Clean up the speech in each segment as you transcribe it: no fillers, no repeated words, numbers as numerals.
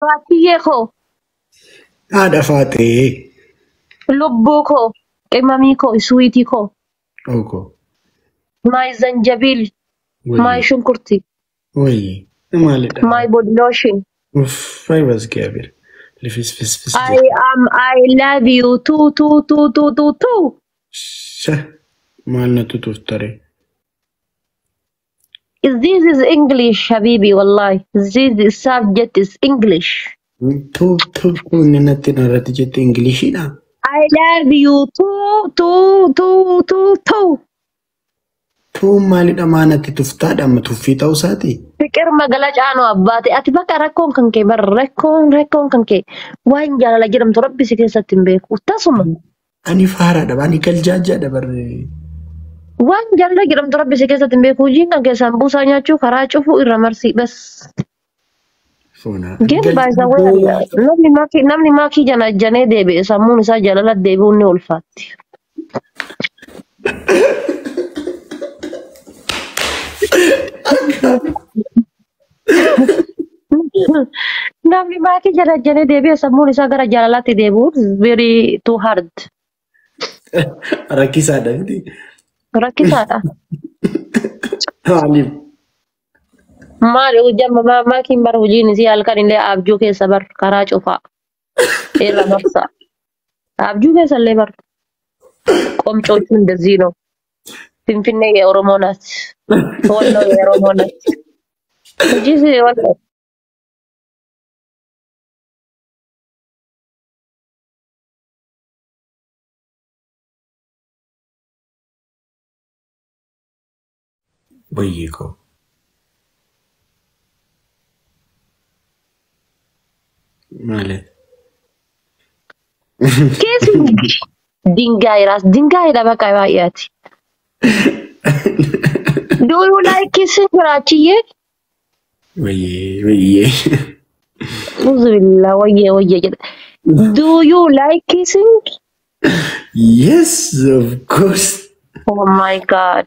Baatiyyee koo, Haadha Faaxee. Lubbuu koo, qimamii koo, sweetie koo, Oko. My zanjabil, my Wayye. shunkurti, Wayye. Maalidha? My body lotion. Uff, ay basgaabir. Lifis fis fis I jedhe. am, I love you too, too, too, too, too, too. Sha. Maal na tutuftare? This is English, habibi, wallahi. This is subject is English. Tuu tuu tuu inni natti narratti jette Ingiliishiidha. I love you too, too, too, too, too. Tuun maalidha maa natti tuftaadha amma tuffii ta'uu isaati? Fiqir magala caanoo abbaate ati bakka rakkoon kan kee bar rakkoon kan kee waan jaalala jedhamtu rabbi si keessatti hin beeku tasuma. Ani faaraadha ani galjaajjaadha barre. Waan jaalala jedhamtu rabbi si keessatti hin beeku, hojiin kan keessaan buusaa nyaachuu karaa cufuu irra marsii bas. Foonaa. Gen baay'isawwan namni maakii jana janee deebi'e sammuun isaa jaalala deebi'uun ni ulfaatti. Namni maakii jana janee deebi'e sammuun isaa gara jaalalaatti deebi'uun very too hard. Rakkisaadha miti. Rakkisaadha. Maaliif? Maali hojii maakiin bara hojiin isii halkan illee abjuu keessa bar karaa cufaa irra marsaa. Abjuu keessa illee bar qomcoochuun እንደዚህ ነው። Finfinnee የኦሮሞ ናት። ወሎ የኦሮሞ ናት። Hojii ወሎ Wayyee koo. Maali? Keessi ድንጋይ ራስ ድንጋይ በቃ baay'aati. Do you like kissing Rachiye? Wayyee wayyee. Uzubillah wayyee wayyee jedha. Do you like kissing? Yes, of course. Oh my God.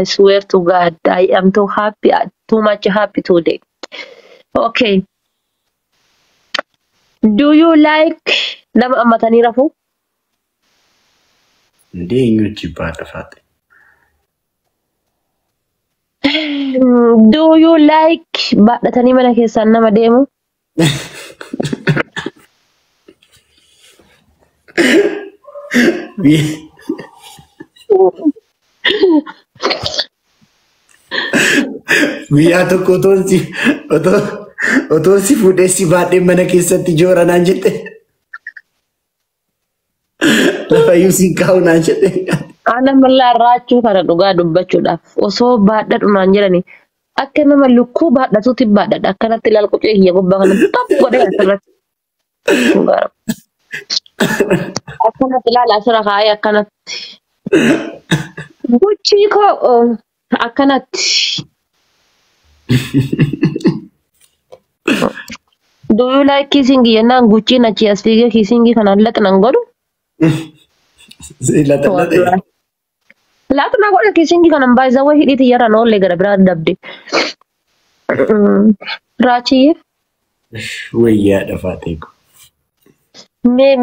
I swear to God, I am too happy, too much happy today. Okay. Do you like nama ammatanii rafuu? Indee eenyu jibbaadha Faaxe? Do you like baadhatanii mana keessaan nama deemu? Guyyaa tokko otoo si fuudhee si baadhee mana keessatti joora naan jette. Lafayyuu siin kaa'u naan jette. Ana mallaa raachuu kana dhugaa dubbachuudhaaf osoo baadhadhu naan jedhani akka nama lukkuu baadhatuutti baadhadha, akkanatti ilaal, qucee kiyya gubbaa kana xap godhee asirratti. Akkanatti ilaala, asirra kaa'ee akkanatti. Guchii koo akkanatti. Do you like kissing jennaan guchiin achii as fiigee kissing kanaan laxnan godhu. Laxa laxa. Laxna godha kissing kanan baay'isawwan hidhii xiyyarraan oollee gara biraa dabde. Raachiyye. Wayyaadha Faaxee koo.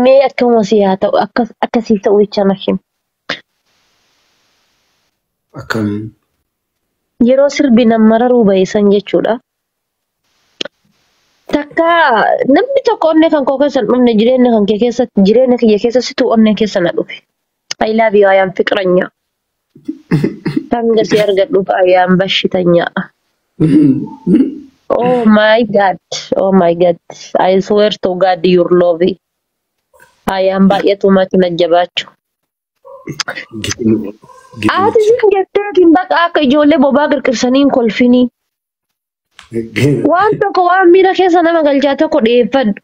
Mee akkuma si haa ta'u akkas akkasiif ta'u jecha na himi. Akkam? Yeroo sirbi nama mararuu bahe san jechuudha. Takka namni tokko onnee kan koo keessa hin dhufne, jireenya kan kee keessatti, jireenya kiyya keessa situ onnee keessa na dhufe. I love you, I am ፍቅረኛ. Hanga si argadhuuf I am በሽተኛ. Oh my God, oh my God. I swear to God your love. I am baay'ee too much na jabaachuu. Ati sin jetteetiin bakka akka ijoollee bobaa qirqirsanii hin kolfinii. Waan tokko waan miira keessa nama galchaa tokko dhiyeeffadhu.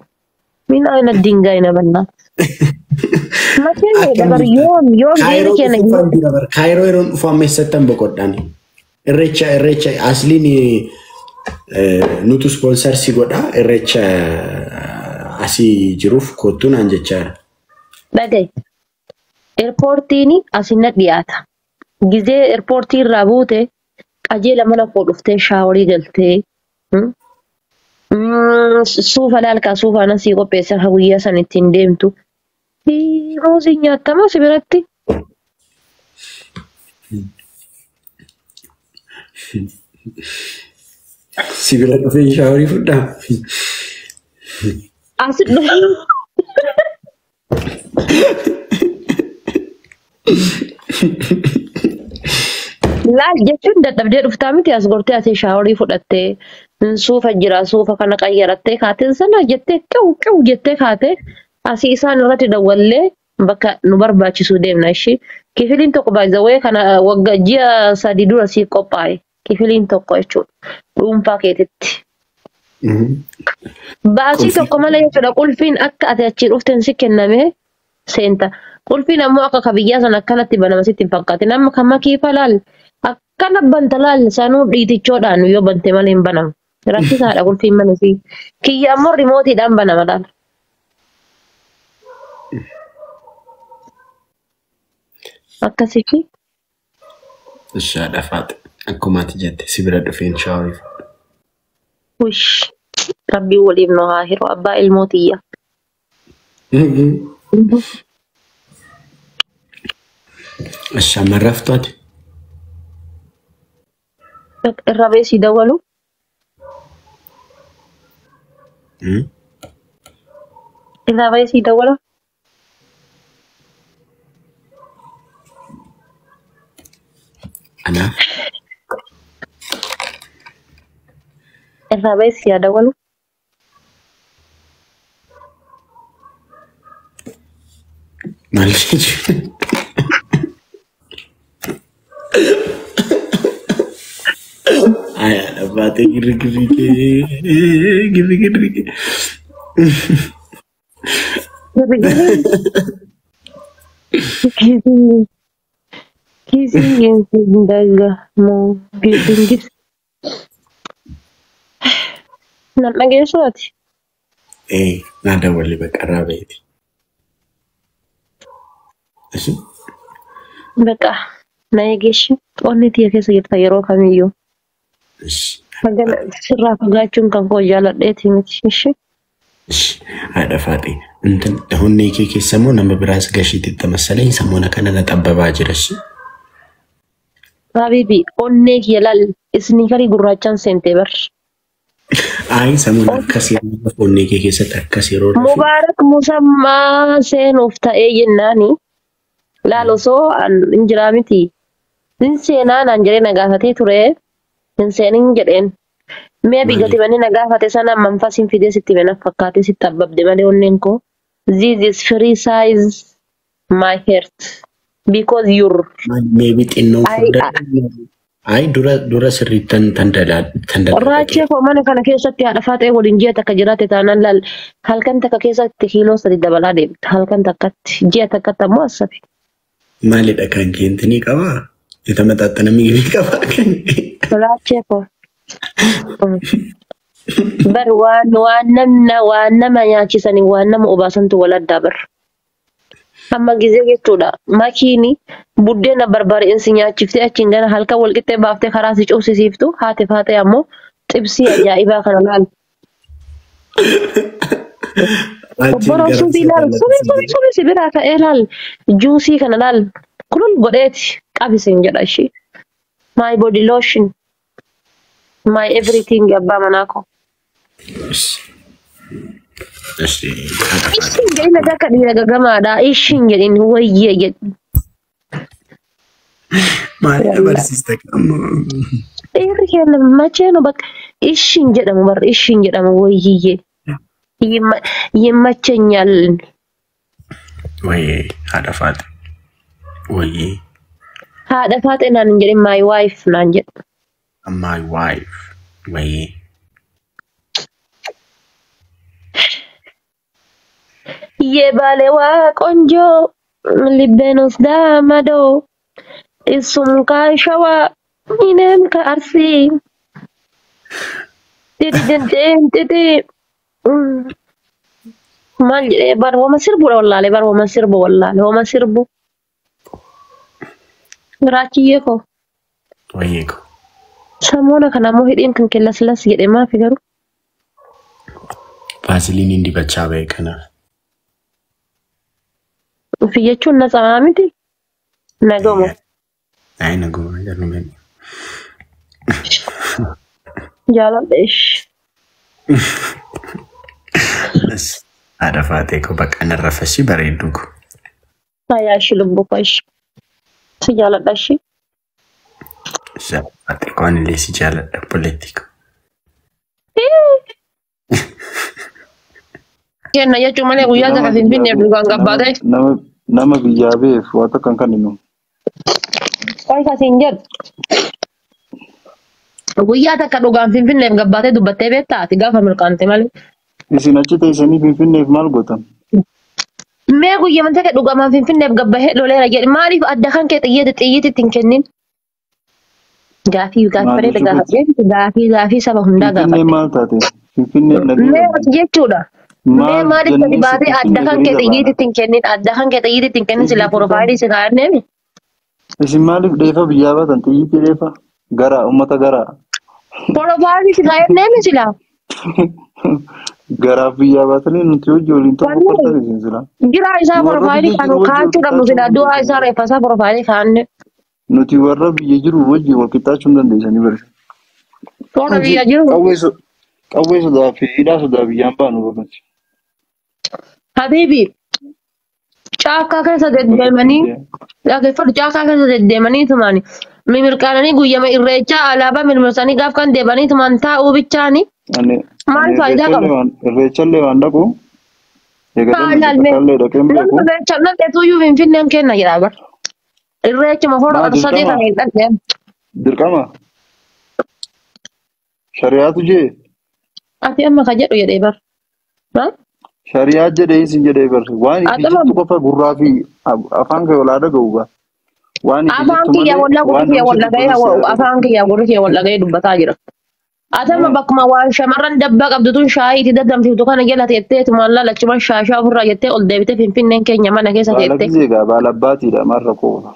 Min aina dingaay na bannaa. Mateen dabar yoom dhiirri Kaayiroo keenya dhufuufan jira bara. Kaayiroo yeroon dhufu amma eessattan boqodhaan? Irreecha asliin nutu sponsor si godha, irreecha asii jiruuf kottu naan jechaadha. Dhagaye. Airportiin asin na dhiyaata. Gizee airportii irraa buute qajeela mana koo dhuftee showerii galtee Suufa laalkaa suufa anan sii qopheessa ka guyyaa san ittiin deemtu. Muuzii nyaattama si biratti. Si bira dhufee shaaworii fudhaa. Asi dhufe. Laal jechuun dadhabdee dhuftaa miti as gortee asii shaaworii fudhattee suufa jira suufa kana qayyarattee kaateen sana jettee qiw qiw jettee kaatee asii isaan irratti dawwallee bakka nu barbaachisu deemna ishii. Kifiliin tokko baay'ee kana waggaa ji'a 3 dura sii qophaa'e kifiliin tokko jechuudha dhuunfaa keetitti. Baasii tokko malee jechuudha qulfiin akka ati achii dhufteen si kenname seenta. Qulfiin ammoo akka ka biyyaa sana akkanatti banama sitti hin fakkaatin. Amma kan makiifa laal akkana banta laal sanuu dhiitichoodhaan yoo bante malee hin banamu. Rakkisaadha qulfiin mana sii. Kiyya ammoo rimootiidhaan banama laal. Akkasitti. Ishaadha faate. Akkuma ati jette si bira dhufeen shaaworii fudhaa. Wish. Rabbiin waliif nu haa hiru abbaa ilmoo tiyya. Shamarra raftu ati. Irra beesii dawwalu. Irra beesii dawwala. Anaaf. Irra beesii haa dawwalu. Maal jechuudha? Ay, haadha baatee girri kee girri girri kee. Kissing dagamoo girri. Nan dhageessu ati. Ee, naa dawwalli bakka irraa ba'eeti. Baqa na eegeshi onni tiyya keessa jirta yeroo kamiyyuu. Sirraa fagaachuun kan koo jaaladheeti miti. Ishi. Haadha Faaxee, እንትን onnee kee keessa immoo nama biraas gashiitti መሰለኝ ሰሞነ kana na xabbabaa jira shi. Habibi onnee kiyya laal isniikarii gurraachaan seentee bar. Ayi samoona akkas yeroo onnee kee keessatti akkas yeroo rafu. Mubaarak musammaa seenuuf ta'ee jennaani laal osoo hin jiraa miti. Hin seenaa naan jedhee na gaafatee ture. Hin seenin jedheen. Mee bigati banee na gaafate sana manfasiin fidee sitti hime na fakkaatee sitti abbabde malee onneen koo. This is free size my heart because you're Maybe xinnoon furdadha. Ayi dura dura sirriitti tan tan Raachee koo mana kana keessatti haadha faaxee waliin ji'a takka jiraate taanaan laal halkan takka keessatti kiiloo 3 dabalaa deemta. Halkan takkatti ji'a takkatti ammoo asabi. Maalidha kan keentinii qabaa? የተመጣጠነ ምግብ qabaa kan Raachee koo. Bar waan waan namna waan nama nyaachisanii waan nama obaasantu wal addaa bar. Amma gizee jechuudha makiini buddeena barbaadeensi nyaachiftee achiin gana halkan wal qixxee baaftee karaa si cubsisiiftu haati faatee ammoo xibsii ajaa'ibaa kana laal. Obboroo suubii laal subii subii subii si biraa ka'ee laal juusii kana laal kulul godheeti qabisiin jedha ishii. My body lotion my everything abbaa manaa koo. Ishiin jedhin akka dhiira gagamaadha. Ishiin jedhin wayyee jedhi. Maalidha barsiista qaama? Dhiirri keenya macheenu bakka ishiin jedhamu barra ishiin jedhamu wayyiyyee. ይመቸኛል። Wayyee haadha faate. Wayyee. Haadha faate naan hin jedhin my wife naan jedhu. My wife. Wayyee. የባሌዋ ቆንጆ ልቤን ወስዳ ማዶ እሱም ከሸዋ እኔም ከአርሲ ጢጢጢጢ maal jedhee bar wama sirbuudha wallaalee bar wama sirbu wallaalee wama sirbu. Raachiyyee koo. Wayyee koo. Samoona kana ammoo hidhiin kan kee laslas jedhee maafi garuu? Vaasiliiniin dibachaa ba'e kanaaf. Ofii jechuun na tsamaa miti. Nagoma. Ay nagoma jedhu. Jaaladha ishi. Haadha faatee koo bakka narra fashi bareedduu koo. Fayyaa ishii lubbuu koo ishi. Si jaaladha ishii. Faatee koo anillee si jaaladha obboleettii koo. Kenna jechuun malee guyyaa Nama takka Finfinneef dhugaan gabbaatee. Nama biyyaa beef waa takka hin kenninu. Qoy kasiin jedhu. Guyyaa takka dhugaan Finfinneef gabbaatee dubbattee beektaa ati gaafa mirqaante malee. Isin achi teessanii Finfinneef maal gootan? Mee guyyaa takka dhugamaan Finfinneef gabbahee loleera jedhi maaliif adda kan kee xiyyeeti xiyyiitti hin kennin? Gaafii gaafii Maal bareeda jechuu gaafadhe gaafii gaafii saba hundaa Finfinneen gaafadhe. maal taate? Finfinneen Mee nagee ati jechuudha. Mee maal maaliif gadi jennee baatee adda Finfinnee kan kee gadi xiyyiitti baana? hin kennin? Adda kan kee xiyyiitti hin kennin silaa porofaayilii si kaa'anneemi. Isin maaliif dheefa biyyaa baatan? Xiyyiitti dheefa? Gara uummata garaa. Porofaayilii si kaa'anneemi silaa. Garaaf biyyaa baatanii nuti hojii waliin tokko Wanni qortan isin silaa. jira isaa Nu warra porofaayilii biyya kan jiru wajjin wal kaa'achuu qabnu qixxaachuu silaa hin du'aa isaa dandeessanii. reeffa isaa porofaayilii kaa'anne. Nuti warra biyya jiru wajjin wal qixxaachuu hin dandeessanii bari. Warra Nuti biyya jiru. qawwee sodaa fi hidhaa sodaa biyyaan baanu barbaachisa. Habiibi caakkaa keessa deddeemanii dhaggeeffadhu caakkaa keessa deddeemanii tumaan mimirqaananii guyyama irreechaa alaabaa mirmirsanii gaaf kan deebanii tumaan taa'uu bichaani Ani maal ani faayidaa qaba? irreechallee waan dhaqu eegalee Maal nuti laalmee takkaallee dhaqee hin namni beeku. irreecha dhaqeetuyyuu Finfinneen kenna jedha bar. Irreechuma hora Maa sadii dirqama kan hin dhaqne. dirqama shari'aatu jee Ati amma ka jedhu jedhee bar. shari'aa jedhee isin jedhee bar waan ifi Atama jettu qofa gurraa fi afaan kee olaa dhaga'u ba waan ifi afaan jettu kiyya malee wallaa gurri waan kiyya namni si wallaga'ee dubbatu si haa dhaga'u. afaan kiyya gurri kiyya wallaga'ee dubbataa jira. Atama bakkuma waan shamarran dabbaa qabdu tun shaayii itti daddamsiftu kana jala teettee tumaan laalachuma shaashaa ofirraa jettee ol deebitee Finfinneen keenya mana keessa Baala teettee. gisee gaa baala abbaatiidha maal rakkoo qaba.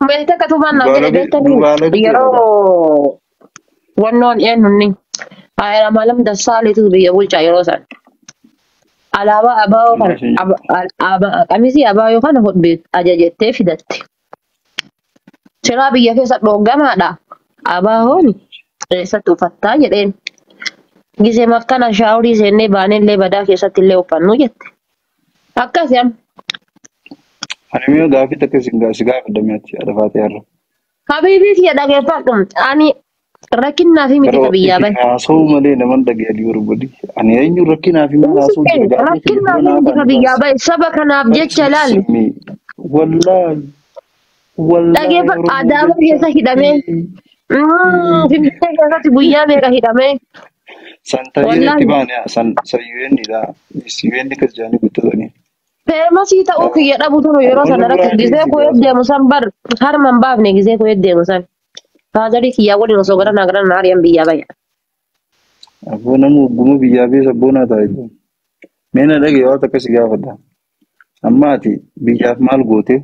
Mee takka tumaan naan jedhe Nu beektanii baala giseedha gaa. yeroo wannoon eenyunni Hayilamaariyaam Dassaaleetu biyya bulchaa yeroo san. Alaabaa abaa'oo kana qamisii abaa'oo kana hodhee ajajettee fidatte. Siraa biyya keessa dhooggamaadha. Abaa'oon eessatti uffattaa jedheen. Gisee makkana shaaworii seennee baanellee badaa keessatti illee uffannu jette. Akkas yam. Ani mi'a gaafii takka isin si gaafadha mi'aatti adda har'a. Habiibii kiyya dhageeffadhu. Ani rakkinnaa fi miti Gara ka biyyaa ifi bahe. haasa'uu malee naman dhaga'anii barbaadi. Ani eenyu rakkinaa fi maal haasa'uu jira gaafii kiyya Rakkinnaa dura fi naa miti ka afaan biyyaa baas. bahe. Saba kanaaf jecha laal. Barsiisni wallaahi wallaahi Dhageeffadhu Oromoo Adaama jecha keessa hidhamee. Finfinnee keessatti guyyaa meeqa hidhamee. Santa itti Wallaahi. baane san san UN dha. UN kas jaanii guttatanii. Feemasii ta'uu kiyya dhabu tunu yeroo Wanni sana biraa rakkoo gisee dhiisi koo gaasa. deemu san bar harma hin baafne gisee koo deemu san. Faazarii kiyyaa waliin osoo gara naa gara naa ari'an biyyaa baya. Abboo nama ogguma biyyaa fi sabboonaa taa'e. Mee na dhagaye waan takka si gaafadha. Amma ati biyyaaf maal goote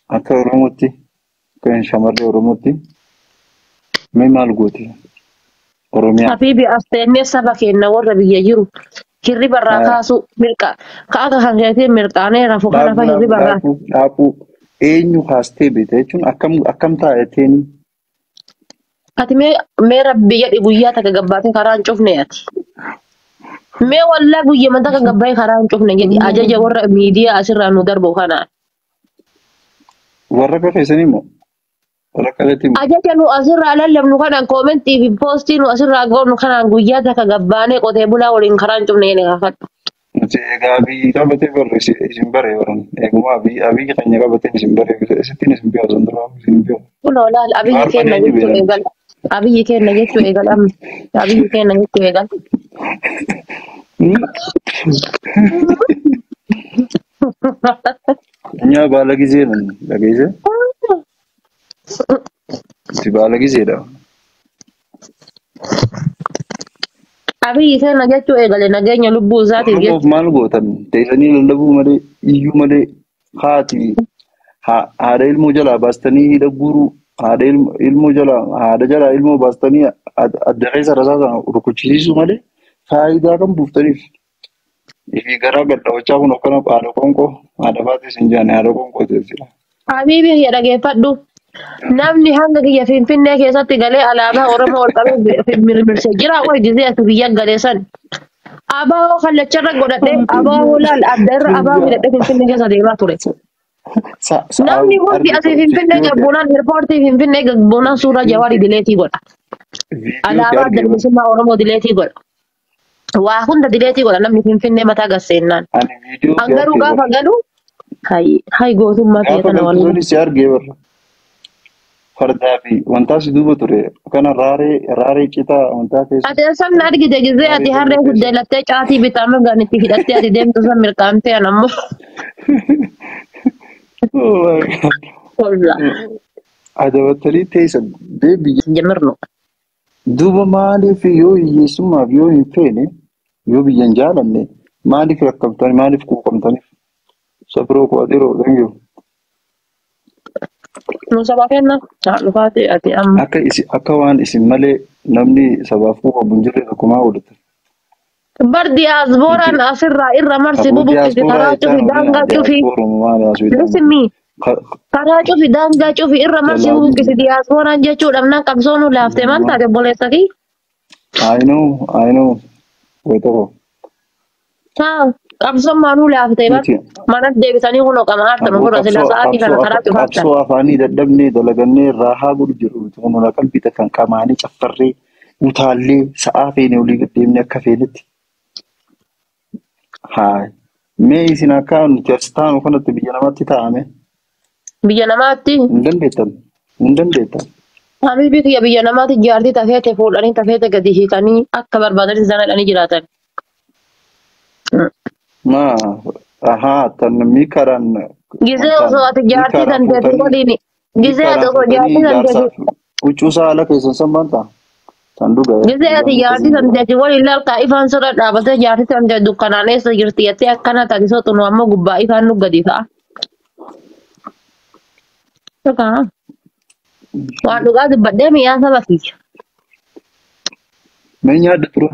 akka Oromootti akka shamarree Oromootti mee maal goote Oromiyaa? Habiibi as teennee saba keenya warra biyya jiru hirriba irraa kaasu mirqa ka akka kan keetiin mirqaanee rafu kana Dhaabuu fa dhaabuu hirriba irraa. dhaabuu dhaabuu eenyu kaastee beekta jechuun akkam akkam taa'eteeni Ati mee mee rabbi jedhi guyyaa takka gabbaatee karaa hin cufne ati. Mee wallaa guyyaa takka gabbaatee karaa hin cufne jedhi ajaja warra miidiyaa asirraa nu darbu kanaan. warra akka keessanii moo warra akka keetii moo Ajaja nu asirraa lallabnu kanaan koomentii fi poostii nu asirraa goonu kanaan guyyaa takka gabbaanee qotee bulaa waliin karaa hin cufne jedhe kaafadhu. nuti egaa abiyyi qabatee barre isin bare baran eeguma abiyyi abiyyi keenya qabatee isin bare isittiin isin beeku san dura isin beeku. Kunoo laal abiyyi Jawaar kenna malee eenyu jechuu beekan eegala. Abiyyi kenna jechuu eegala amma. Abiyyi kenna jechuu eegala. እኛ ባለ ጊዜ ነን። ለጊዜ እቲ ባለ ጊዜ dha. Abiyyi kenna jechuu eegale nageenya lubbuu isaatiif Oromoof jecha. maal gootan teessanii lallabuu malee iyyuu malee haati haadha ilmoo jalaa baastanii hidha guuruu Haadha ilmoo jalaa haadha jalaa ilmoo baastanii adda keessa rasaa sana rukuchisiisuu malee faayidaa kan buuftaniif. Ifi garaa gadhaawachaa kun akkana haadha qoonqoo haadha baatees hin jaanne haadha qoonqoo teessisa. Habiibi kiyya dhageeffadhu. Namni hanga kiyya Finfinnee keessatti galee alaabaa Oromoo ol qabee mirmirse jira qoy gisee ati biyya galee san. Abaaboo kallacharra godhadhee abaaboo laal adda irra abaaboo hidhadhee Finfinnee keessa deemaa ture. Namni hundi asii Finfinnee gabbuunaan eerpoortii Finfinnee gabbuunaan suuraa Jawaarii dileetii godha. Alaabaa adda bilisummaa Oromoo dileetii godha. Waa hunda dileetii godha namni Finfinnee mataa gasseennaan. Ani viidiyoo An garuu gaafa galu hay gootummaa kiyya Gaafa tana galtu waliin. suni si argee barra. Fardaa fi wantaa si duuba ture kana raaree raaree citaa wantaa keessa. Ati san argite gizee ati harree guddeelattee caatii bitaa mirgaan itti hidhattee ati deemtu san mirqaamtee an ammoo. Oh my God. Walla. Adabattanii teessan deebi. Jamirnu. Duuba maaliif yoo hiyyeessummaaf yoo hin feene yoo biyya hin jaalanne maaliif rakkamtanii maaliif quuqamtaniif? Sabiroo koo adiroo thank you. Nu saba kenna. Dhufaati ati amma. Akka isi akka waan isin malee namni sabaaf quuqamu hin jirre tokkumaa oolata. Bar diyaaspooraan asirraa irra marsi Aboo bubuqqisi diyaaspooraa karaa jechaan cufi olin daangaa cufi. diyaaspoorumaa maali asuu Listen me. Karaa cufi daangaa cufi irra marsi Jalaa bubuqqisi diyaaspooraan jechuudha. Naan qabsoonu laaftee maal taate obboleessa kii? I know, I know. Way tokko. Haa qabsoon maanuu laaftee bar Miti. manatti deebisanii kunoo qama aartan Aboo ofirra sila qabsoo sa'aatii kana qabsoo karaa cufaattan. qabsoo afaanii dadhabnee dalagannee raahaa godhu jiru. Kun qalbii takkaan qamaanii caffarree utaallee sa'aa feene olii gad deemnee akka feenetti. Haa. Mee isin akka nuti as taanu kanatti biyya namatti taa'ame Biyya namaatti hin dandeettan. Hin dandeettan. Habibi kiyya biyya namaatti jaartii tafeete fuudhanii tafeete gadi hiikanii akka barbaadanitti isaan hidhanii jiraatan. Maa ahaa tan miikaadhaan Gizee wantaan osoo ati jaartii miikaadhaan tan teeti fuutanii waliin gizee ati miikaadhaan osoo jaartii fuutanii tan teeti jaarsaaf huccuu isaa ala keessan san maal ta'a? Tan dhuga gizee ati dhugaan jaartii akkasiin tan jira. teeti waliin laaltaa ifaan sirra dhaabatee jaartii tan teeti dukkanaan eessa jirti jettee akkana taati soxunu ammoo gubbaa ifaan nu gadi ta'a. Dhugaa. Waan dhugaa dubbadhee mi'aa saba kiyya. Mee nyaadhu tura.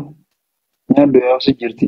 Nyaadhu yaa'u si jirti.